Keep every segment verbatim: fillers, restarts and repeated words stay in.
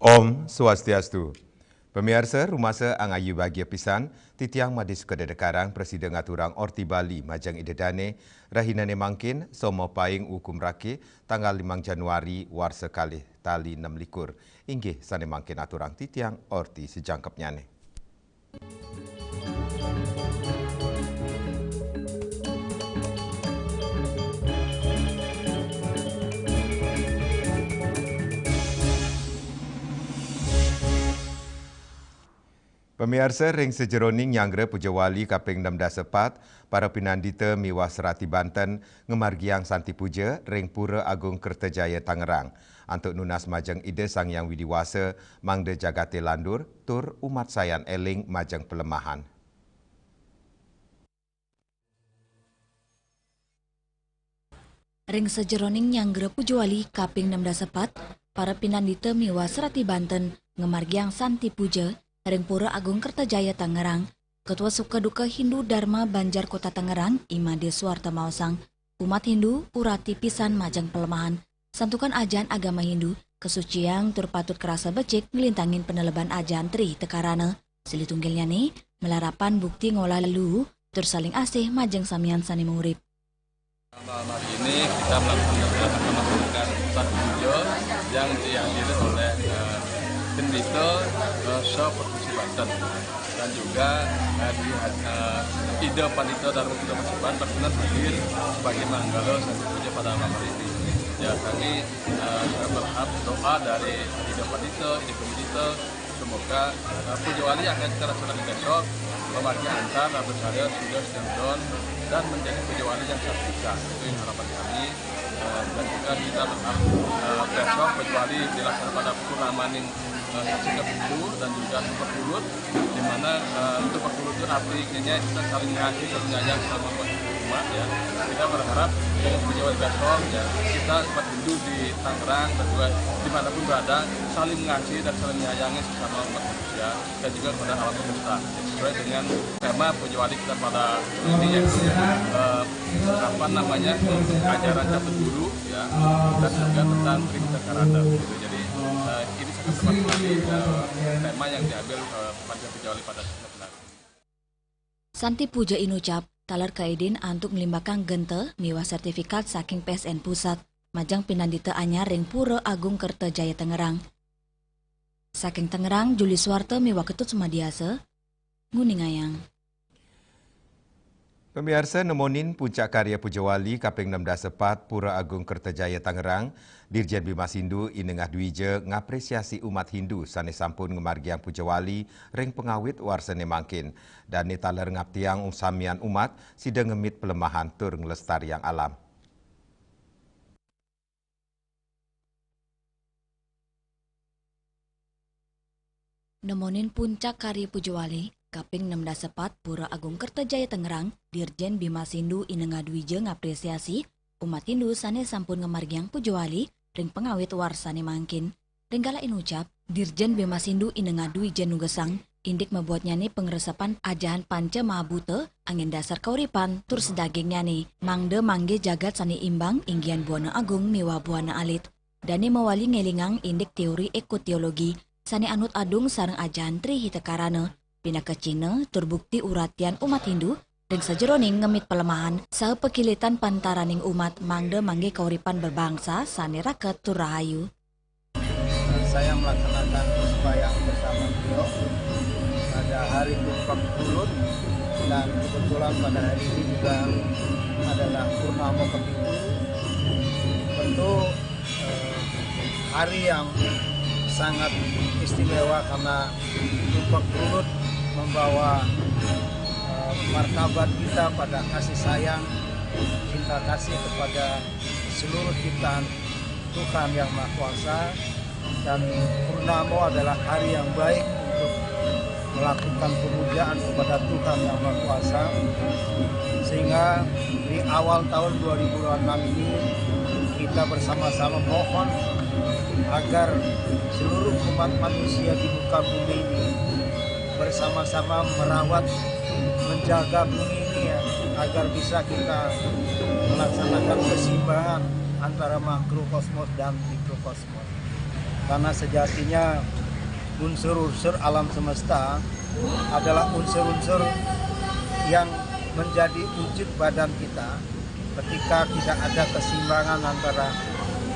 Om Swastiastu. Pamiarsa, rumasa angayu bagia pisan, titiang Madé Sukadédékarang prasida ngaturang orti Bali majeng Ida Dané, rahinane mangkin, Soma Paing Ukum Rake, tanggal limang Januari, warsa kalih tali nem likur. Inggih sané mangkin aturang titiang orti sajangkepnyane. Pamiarsa, ring sajeroning nyanggra puja wali kaping enam dasa pat, para pinandita miwah serati banten ngamargiang santi puja ring Pura Agung Kertajaya Tangerang. Antuk nunas majeng Ida Sang Hyang Widi Wasa, mangda jagaté landur, tur umat sayan éling majeng palemahan. Ring sajeroning nyanggra puja wali kaping enam dasa pat, para pinandita miwah serati banten ngamargiang santi puja ring Pura Agung Kertajaya Tangerang. Ketua Suka Duka Hindu Dharma Banjar Kota Tangerang, I Madé Suwarta maosang, umat Hindu urati pisan majeng palemahan, santukan ajahan agama Hindu kasuciang tur patut karasa becik nglintangin paneleban ajahan Tri Hita Karana. Silih tunggilnyane, malarapan bukti ngolah leluu tur saling asih majeng samian sane maurip. Malam hari ini kita melaksanakan, melaksanakan satu video yang dihadiri oleh, eh, Pendeta, eh, se-Provinsi Banten, dan juga, eh, di, eh, Ida Pandita Darma Putra Pasiban berkenan hadir sebagai manggala satu puja pada malam hari ini. Ya, kami, eh, berharap doa dari Ida Pandita, Ida Pendeta, semoga, eh, puja wali yang akan kita laksanakan besok membagikan antar, eh, berkarya sudah sedang dan menjadi puja wali yang satu. Itu yang harapan kami. Eh, dan juga kita berharap, eh, besok puja wali dilaksanakan pada purnamaning, eh, sasi kepitu dan juga Tumpek Kulut, di mana, eh, Tumpek Kulut itu artinya kita saling mengasihi, saling menyayang sama umat, ya. Kita berharap dengan puja wali besok, ya, kita umat Hindu di Tangerang dan juga dimanapun berada saling mengasihi dan saling menyayangi sesama umat manusia dan juga kepada alam semesta, sesuai dengan tema puja wali kita pada ini, yaitu, eh, apa namanya, ajaran catur guru, ya, dan juga tentang Tri Hita Karana. Gitu. Jadi, eh, ini sangat tepat sekali, eh, tema yang diambil, eh, pada puja wali pada saat ini. Santi puja inucap taler kaidin antuk nglimbakang genta miwah sertifikat saking P S N Pusat majeng pinandita anyar ring Pura Agung Kertajaya Tangerang. Saking Tangerang, Juli Suwarta miwah Ketut Sumadiasa nguningayang. Pamiarsa, nemonin puncak karya puja wali kaping enam dasa pat Pura Agung Kertajaya Tangerang, Dirjen Bima Sindu I Nengah Dwija ngapresiasi umat Hindu sane sampun ngamargiang puja wali ring pangawit warsane mangkin. Dane taler ngaptiang samian umat sida ngemit palemahan tur nglestariang alam. Nemonin puncak karya puja wali kaping enam dasa pat Pura Agung Kertajaya Tangerang, Dirjen Bima Sindu I Nengah Dwija ngapresiasi umat Hindu sane sampun ngamargiang puja wali ring pangawit warsane mangkin. Ring kala inucap, Dirjen Bima Sindu I Nengah Dwija nugesang indik mabuatnyane pangresepan ajahan panca mahabhuta, angin dasar kauripan, tur sadagingnyane, mangda manggihin jagat sane imbang, inggihan buana agung miwah buana alit. Dane mawali ngelingang indik teori ekoteologi sane anut adung sareng ajahan Tri Hita Karana, pinaka cihna tur bukti uratian umat Hindu ring sajeroning ngemit palemahan saha pakilitan pantaraning umat mangda manggih kauripan bebangsa sane raket tur rahayu. Saya melaksanakan sembahyang bersama beliau pada hari Tumpek Kulut, dan kebetulan pada hari ini juga adalah purnama kepitu. Tentu, eh, hari yang sangat istimewa karena Tumpek Kulut membawa, eh, martabat kita pada kasih sayang, cinta kasih kepada seluruh ciptaan Tuhan Yang Maha Kuasa. Dan purnamo adalah hari yang baik untuk melakukan pemujaan kepada Tuhan Yang Maha Kuasa, sehingga di awal tahun dua ribu dua puluh enam ini kita bersama-sama mohon agar seluruh umat manusia di muka bumi ini bersama-sama merawat, menjaga bumi ini, ya, agar bisa kita melaksanakan keseimbangan antara makrokosmos dan mikrokosmos. Karena sejatinya unsur-unsur alam semesta adalah unsur-unsur yang menjadi wujud badan kita. Ketika tidak ada keseimbangan antara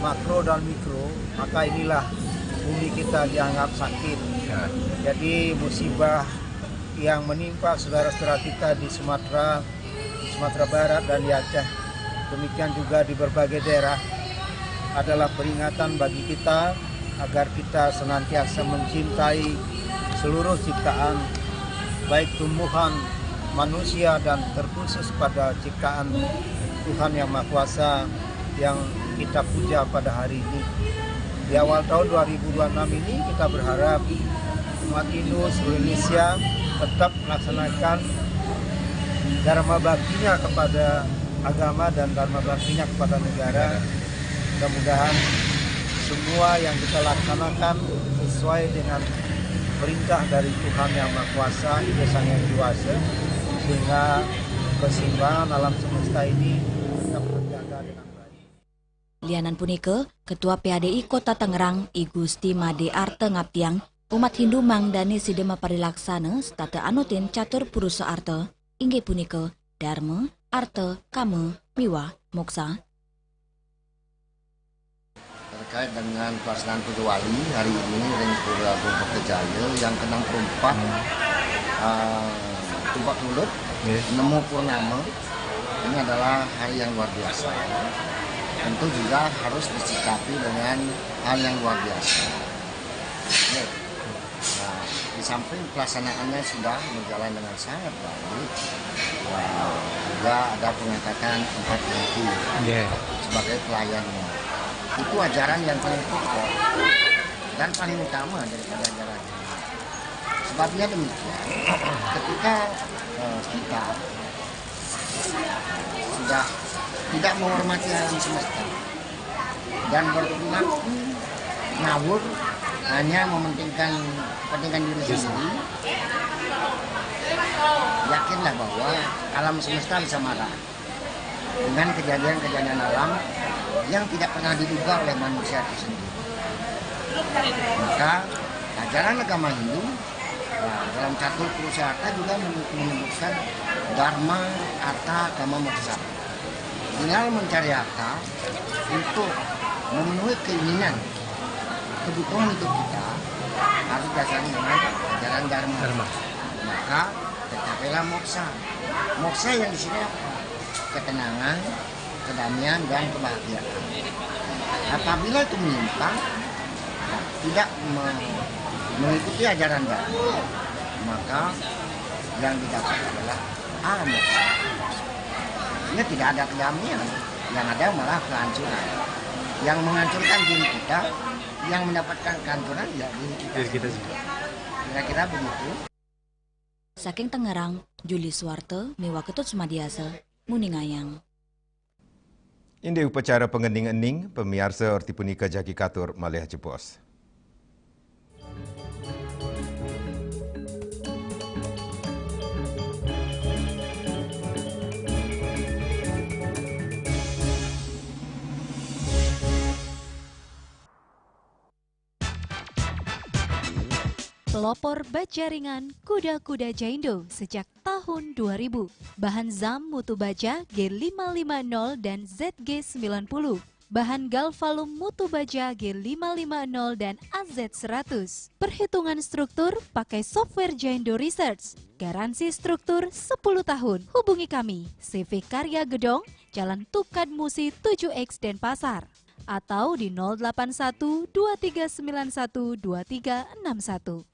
makro dan mikro, maka inilah bumi kita dianggap sakit. Ya. Jadi musibah yang menimpa saudara-saudara kita di Sumatera, Sumatera Barat dan di Aceh, demikian juga di berbagai daerah, adalah peringatan bagi kita agar kita senantiasa mencintai seluruh ciptaan, baik tumbuhan, manusia, dan terkhusus pada ciptaan Tuhan Yang Maha Kuasa yang kita puja pada hari ini. Di awal tahun dua ribu dua puluh enam ini, kita berharap umat Hindu seluruh Indonesia tetap melaksanakan dharma baktinya kepada agama dan dharma baktinya kepada negara. Mudah-mudahan semua yang kita laksanakan sesuai dengan perintah dari Tuhan Yang Maha Kuasa, Ida Sang Hyang Dewasa, sehingga keseimbangan alam semesta ini tetap terjaga dengan baik. Lianan punika, Ketua P A D I Kota Tangerang, I Gusti Made Arte ngabdiang, umat Hindu mangdane sida maparilaksana setata anutin catur purusa arta, inggih punika Dharma, Artha, Kama, miwah Moksa. Terkait dengan pelaksanaan Puja Wali hari ini ring Pura Agung Kertajaya yang keenam puluh empat, eh, Tumpek Tulut, nemu purnama, ini adalah hari yang luar biasa. Tentu juga harus disikapi dengan hal yang luar biasa. Oke. Nah, di samping pelaksanaannya sudah berjalan dengan sangat baik, nah, juga ada pengangkatan empat pintu sebagai pelayannya. Itu ajaran yang paling pokok dan paling utama daripada ajaran. Sebabnya demikian, ketika, eh, kita sudah tidak menghormati alam semesta dan berperilaku ngawur, hanya mementingkan kepentingan diri sendiri, yakinlah bahwa alam semesta bisa marah dengan kejadian-kejadian alam yang tidak pernah diduga oleh manusia itu sendiri. Maka ajaran agama Hindu, nah, dalam catur purusa artha juga menyebutkan Dharma, Artha, Kama, Moksa. Tinggal mencari harta untuk memenuhi keinginan, kebutuhan hidup kita harus dasarnya dengan ajaran Dharma. Dharma. Maka tercapailah moksa. Moksa yang di sini apa? Ketenangan, kedamaian, dan kebahagiaan. Apabila itu menyimpang, tidak me- mengikuti ajaran Dharma, maka yang didapat adalah alam. Ini tidak ada kedamaian, yang ada malah kehancuran. Yang menghancurkan diri kita, yang mendapatkan kehancuran ya diri kita. Diri kita sendiri. Kira-kira begitu. Saking Tangerang, Juli Suwarta miwah Ketut Sumadiasa, nguningayang. Indik upacara pangening-ening, pamiarsa, orti punika jagi katur malih jebos. Pelopor baja ringan Kuda-Kuda Jaindo sejak tahun dua ribu. Bahan zam mutu baja G lima lima nol dan Z G sembilan puluh. Bahan galvalum mutu baja G lima lima nol dan A Z seratus. Perhitungan struktur pakai software Jaindo Research. Garansi struktur sepuluh tahun. Hubungi kami, C V Karya Gedong, Jalan Tukad Musi tujuh X Denpasar. Atau di nol delapan satu dua tiga sembilan satu dua tiga enam satu.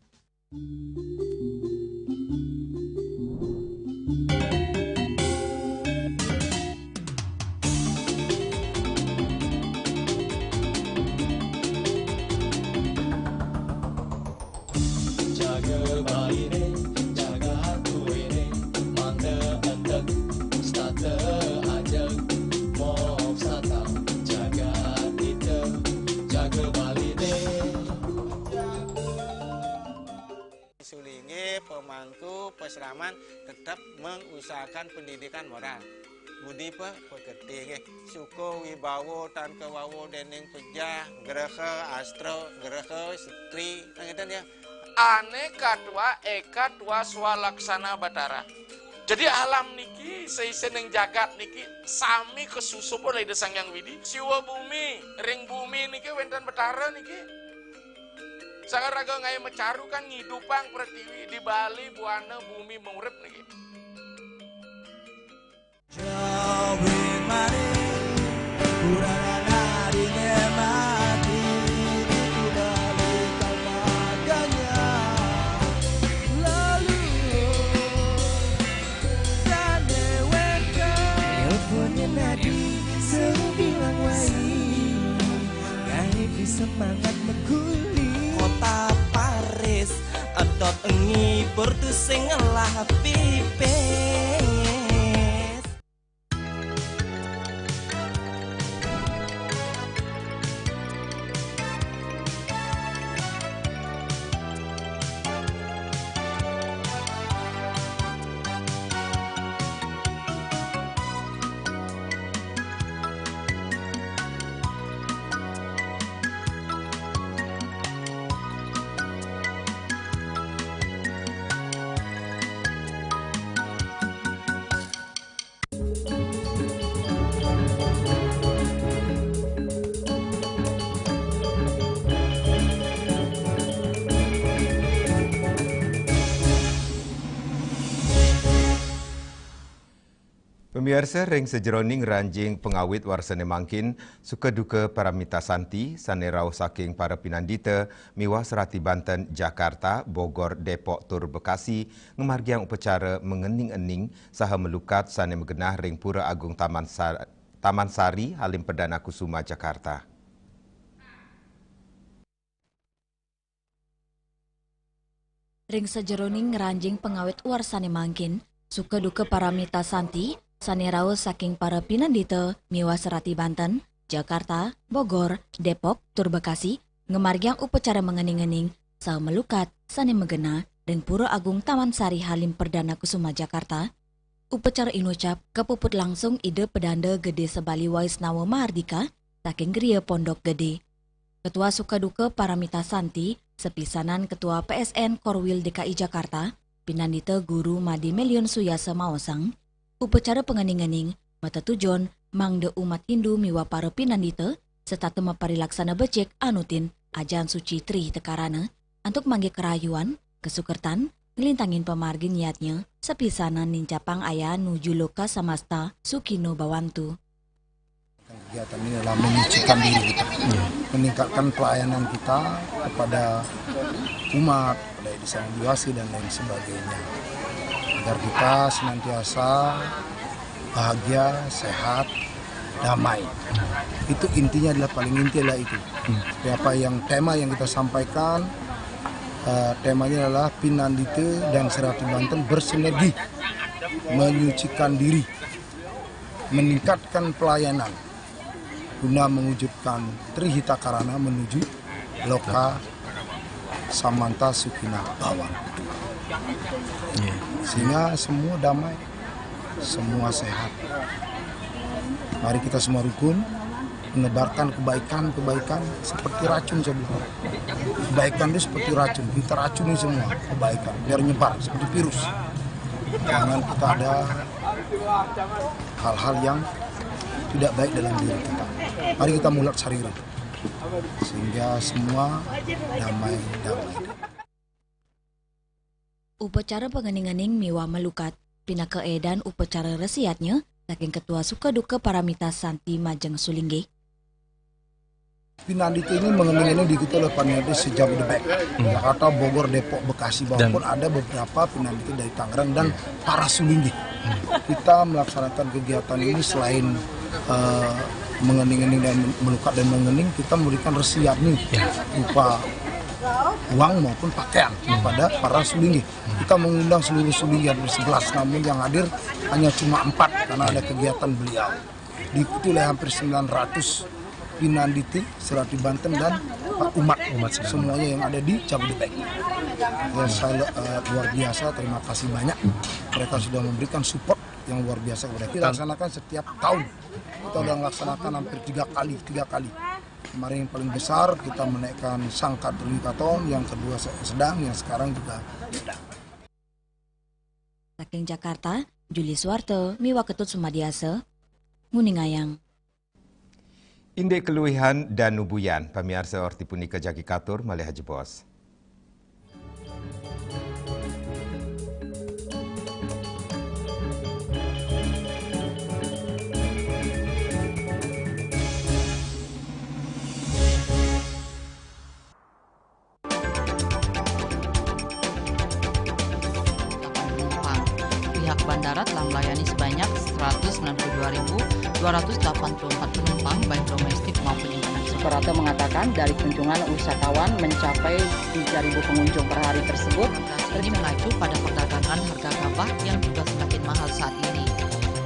Seraman tetap mengusahakan pendidikan moral. Budi pe-, pekerti nggih. Suka wibawa tan kawawa dening pejah, graha, astra, graha, setri, ngeten ya. Ane katwa eka twa swalaksana Batara. Jadi alam niki, seisening jagat niki sami kasusup oleh Ida Sang Hyang Widi. Siwa bumi, ring bumi niki wenten Batara niki. Sang raga ngae macaru kan ngidupang pretiwi, di Bali buana bumi murip niki. Semangat meguli kota Paris, otot ngibur tu sing ngelah pipis. Pamiarsa, ring sajeroning ranjing pangawit warsane mangkin, suka duka Paramita Santi, sane rauh saking para pinandita miwah serati Banten, Jakarta, Bogor, Depok, tur Bekasi, ngamargiang upacara mengening-ening saha melukat sane magenah ring Pura Agung Taman Sa-, Taman Sari, Halim Perdana Kusuma, Jakarta. Ring sajeroning ngranjing pangawit warsane mangkin, suka duka Paramita Santi, sane rauh saking para pinandita miwah serati Banten, Jakarta, Bogor, Depok, tur Bekasi, ngamargiang upacara mengening-ening saha melukat sane magenah ring Pura Agung Taman Sari Halim Perdana Kusuma, Jakarta. Upacara inucap kapuput langsung Ida Pedanda Gede Sebali Waisnawa Mahardika saking Griya Pondok Gede. Ketua Suka Duka Paramita Santi, sapisanan Ketua P S N Korwil D K I Jakarta, Pinandita Guru Made Meliun Suyasa maosang, upacara pangening-ening matetujon mangda umat Hindu miwah para pinandita setata maparilaksana becik anutin ajaran suci Tri Hita Karana antuk manggihin karahayuan, kasukertan, nglintangin pamargin yadnya, sapisanan nincapang ayah nuju loka samasta sukhino bhavantu. Kegiatan ini adalah menyucikan diri kita, meningkatkan pelayanan kita kepada umat, pada Ida Sang Hyang Widi Wasi dan lain sebagainya, agar kita senantiasa bahagia, sehat, damai. Itu intinya, adalah paling inti adalah itu. Seperti apa yang tema yang kita sampaikan, eh, temanya adalah Pinandita dan Serati Banten bersinergi menyucikan diri, meningkatkan pelayanan guna mewujudkan Tri Hita Karana menuju loka samanta sukhino bhavantu. Iya. Sehingga semua damai, semua sehat. Mari kita semua rukun menebarkan kebaikan-kebaikan seperti racun, saya bilang. Kebaikan itu seperti racun, kita racuni semua kebaikan biar nyebar seperti virus. Jangan kita ada hal-hal yang tidak baik dalam diri kita. Mari kita mulat sarira sehingga semua damai-damai. Upacara pangening-ening miwah malukat pinaka edan upacara resi yadnya saking Ketua Suka Duka Paramita Santi majeng sulinggih. Pinandita ini mengening-ening diikuti oleh pinandita se-Jabodebek, Jakarta, Bogor, Depok, Bekasi, bahkan ada beberapa pinandita dari Tangerang dan para sulinggih. Kita melaksanakan kegiatan ini selain, eh, mengening-ening dan melukat dan mengening, kita memberikan resi yadnya berupa uang maupun pakaian kepada para sulinggih. Kita mengundang seluruh sulinggih, ada sebelas, namun yang hadir hanya cuma empat karena ada kegiatan beliau. Diikuti oleh hampir sembilan ratus pinandita serati Banten dan umat, umat semuanya yang ada di Jabodebek. Ya, saya, eh, luar biasa, terima kasih banyak. Mereka sudah memberikan support yang luar biasa kepada kita. Dilaksanakan setiap tahun. Kita udah melaksanakan hampir tiga kali, tiga kali. Kemarin yang paling besar kita menaikkan sangkat Rui Katong, yang kedua se-, sedang, yang sekarang juga. Saking Jakarta, Juli Suwarto, miwah Ketut Sumadiasa, nguningayang. Indik keluihan Danu Buyan, pamiarsa, orti punika jagi katur malih ajebos. Pihak bandara telah melayani sebanyak seratus sembilan puluh dua ribu dua ratus delapan puluh empat penumpang, baik domestik maupun internasional. Suprapto mengatakan dari kunjungan wisatawan mencapai tiga ribu pengunjung per hari tersebut. Ini mengacu pada perdagangan harga gabah yang juga semakin mahal saat ini.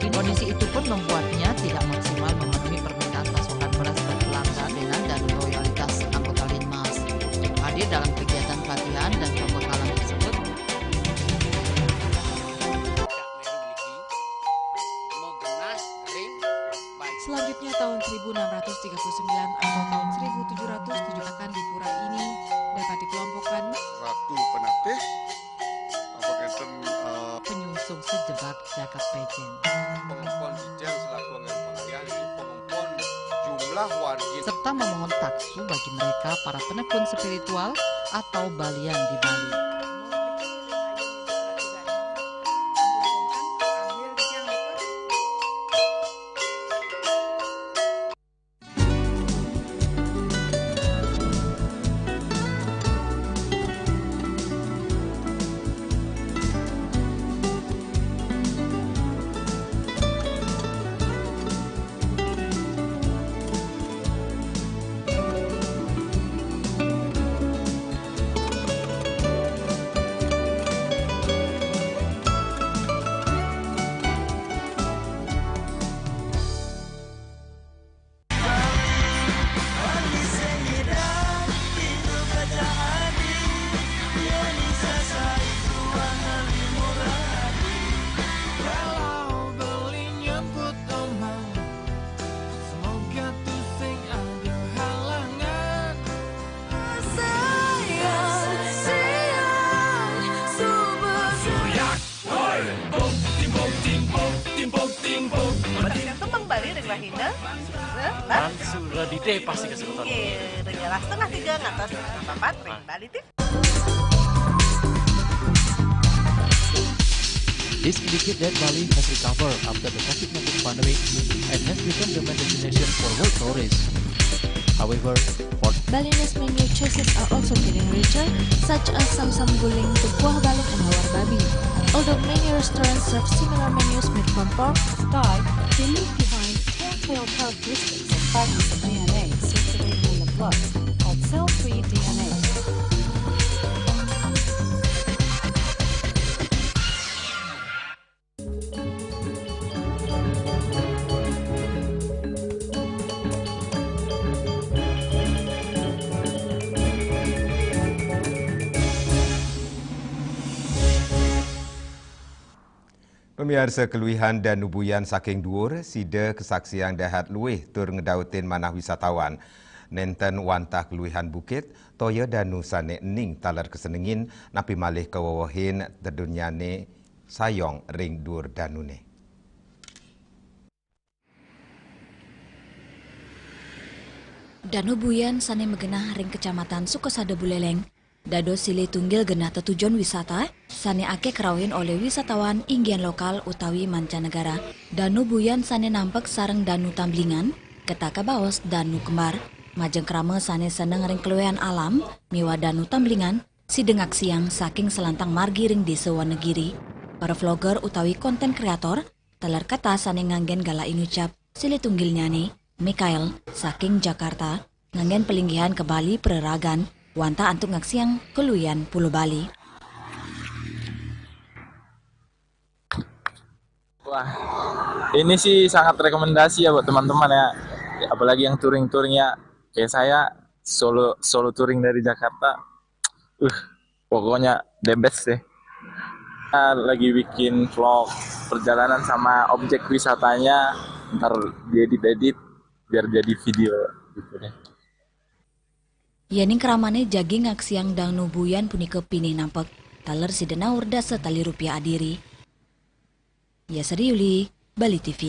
Kondisi itu pun membuatnya tidak maksimal memenuhi permintaan pasokan beras ke pelanggan dengan dana loyalitas anggota Linmas. Hadir dalam kegiatan pelatihan dan pembekalan tersebut, Selanjutnya, tahun seribu enam ratus tiga puluh sembilan atau tahun seribu tujuh ratus tujuh akan di pura ini dapat dikelompokkan Ratu Penatih, apa kenten, eh, penyungsung sejebak jagat Pejen. Pengempon Cicen selaku anggen pengayah, ini pengempon jumlah wargi. Serta memohon taksu bagi mereka para penekun spiritual atau balian di Bali. Langsung Radite pasti kasih nonton. Iya, setengah tiga ngantos setengah papat, Bali T V. This indicates that Bali has recovered after the COVID nineteen pandemic and has become the main destination for world tourists. However, for Balinese menu choices are also getting richer, such as samsam guling, kuah balung, and lawar babi. Although many restaurants serve similar menus made from pork, Sky can leave behind telltale characteristics of fragments of D N A circulating in the blood called cell-free D N A. Pamiarsa, keluihan Danu Buyan saking duur, sida kasaksiang dahat luih tur ngedautin manah wisatawan. Nenten wantah keluihan bukit, toya danu sane ening taler kasenengin, napi malih kawewehin tedunnyane sayong ring duur danune. Danu Buyan sane magenah ring Kecamatan Sukasada Buleleng, dados silih tunggil genah tetujon wisata sane akeh karauhin olih wisatawan inggihan lokal utawi mancanegara. Danu Buyan sane nampek sareng Danu Tamblingan, ketah kabaos Danu Kembar, majeng krama sane seneng ring kaluihan alam miwah Danu Tamblingan, sida ngaksiang saking salantang margi ring Desa Wanagiri. Para vlogger utawi konten kreator taler ketah sane nganggen galak inucap, silih tunggilnyane, Mikael, saking Jakarta, nganggen palinggihan ka Bali praragan, wantah antuk ngaksiang kaluihan Pulo Bali. Wah, ini sih sangat rekomendasi ya buat teman-teman ya. Apalagi yang touring-touring ya. Kayak saya solo solo touring dari Jakarta. Uh, Pokoknya the best sih. Kita lagi bikin vlog perjalanan sama objek wisatanya, ntar diedit-edit biar jadi video gitu deh. Yaning kramane jagi ngaksiang dang nu buyan punika pinih nampek, taler sida naur dasa tali rupia adiri. Yasari Yuli, Bali T V.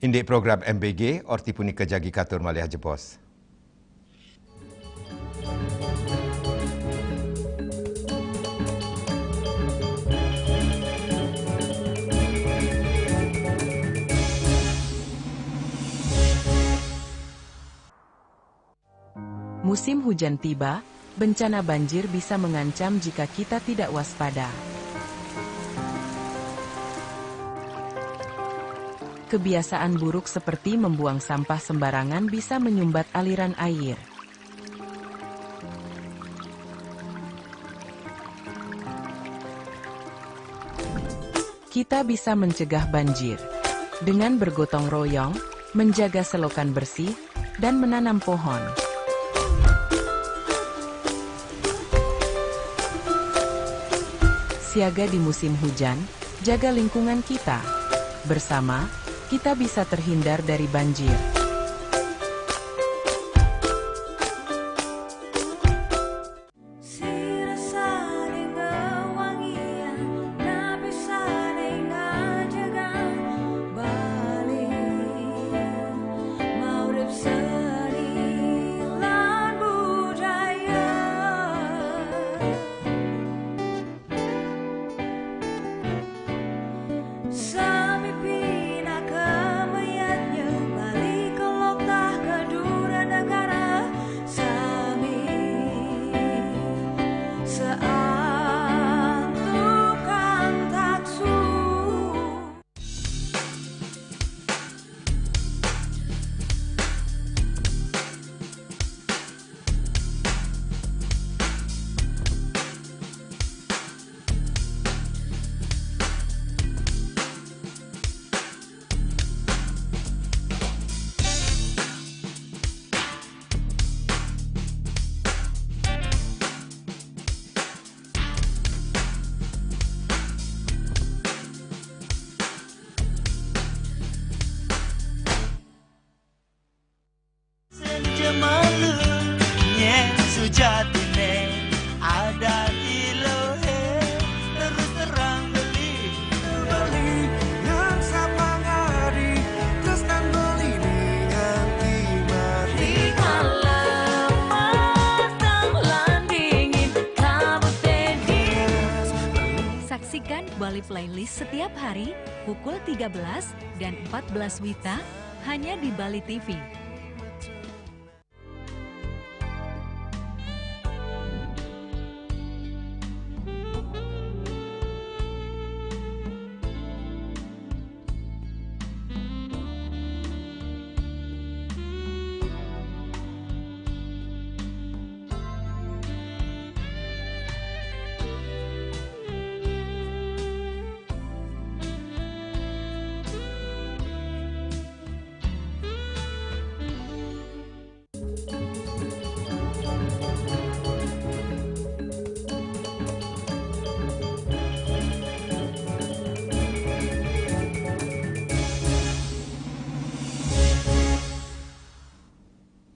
Indik program M B G, orti punika jagi katur malih ajebos. Musim hujan tiba, bencana banjir bisa mengancam jika kita tidak waspada. Kebiasaan buruk seperti membuang sampah sembarangan bisa menyumbat aliran air. Kita bisa mencegah banjir dengan bergotong royong, menjaga selokan bersih, dan menanam pohon. Siaga di musim hujan, jaga lingkungan kita. Bersama, kita bisa terhindar dari banjir. Saksikan Bali Playlist setiap hari pukul tiga belas dan empat belas WITA hanya di Bali T V.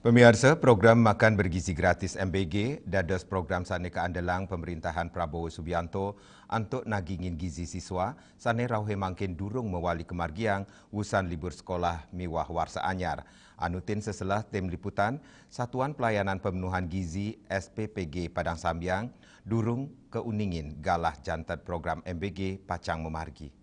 Pamiarsa, program Makan Bergizi Gratis M B G dados program sane kaandelang Pemerintahan Prabowo Subianto antuk nagingin gizi siswa sane rauhe mangkin durung mawali kamargiang wusan libur sekolah miwah warsa anyar. Anutin seselah tim liputan Satuan Pelayanan Pemenuhan Gizi S P P G Padang Sambiang durung kauningin galah jantet program M B G pacang mamargi.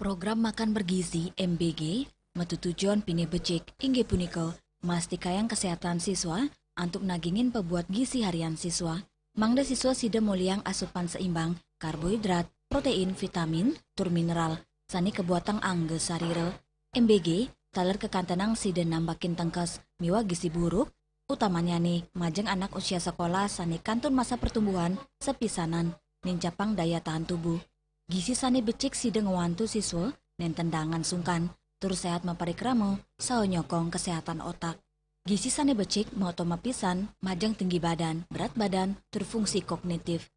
Program Makan Bergizi M B G matutujon pinih becik inggih punika mastikayang kesehatan siswa antuk nagingin pabuat gizi harian siswa. Mangda siswa sida moliang asupan seimbang, karbohidrat, protein, vitamin, tur mineral sane kabuatang angga sarira. M B G taler kakantenang sida nambakin tengkes miwah gizi buruk, utamanyane majeng anak usia sekolah sane kantun masa pertumbuhan sapisanan nincapang daya tahan tubuh. Gizi sane becik sida ngwantu siswa nenten dangan sungkan tur sehat maparikrama saha nyokong kesehatan otak. Gizi sane becik mautama pisan majeng tinggi badan, berat badan, tur fungsi kognitif.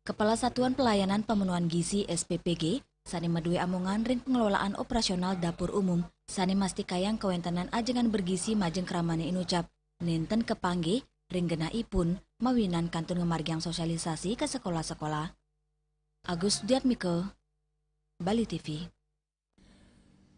Kepala Satuan Pelayanan Pemenuhan Gizi S P P G sane madue amongan ring pengelolaan operasional dapur umum sane mastikayang kawentenan ajengan bergizi majeng kramane inucap nenten kapanggih ring genahipun mawinan kantun ngamargiang sosialisasi ka sekolah-sekolah. Agus Diatmika, Bali T V.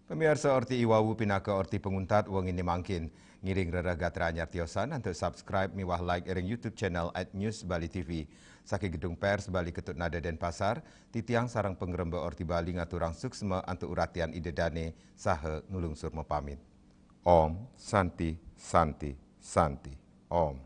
Pamiarsa, orti iwawu pinaka orti panguntat wengine mangkin. Ngiring rereh gatra anyar tiosan antuk subscribe miwah like ring YouTube channel at News Bali T V. Saking Gedung Pers Bali Ketut Nada Denpasar, titiang sareng pangremba Orti Bali ngaturang suksma antuk uratian Ida Dane saha nglungsur mapamit. Om Santi, Santi, Santi. Om.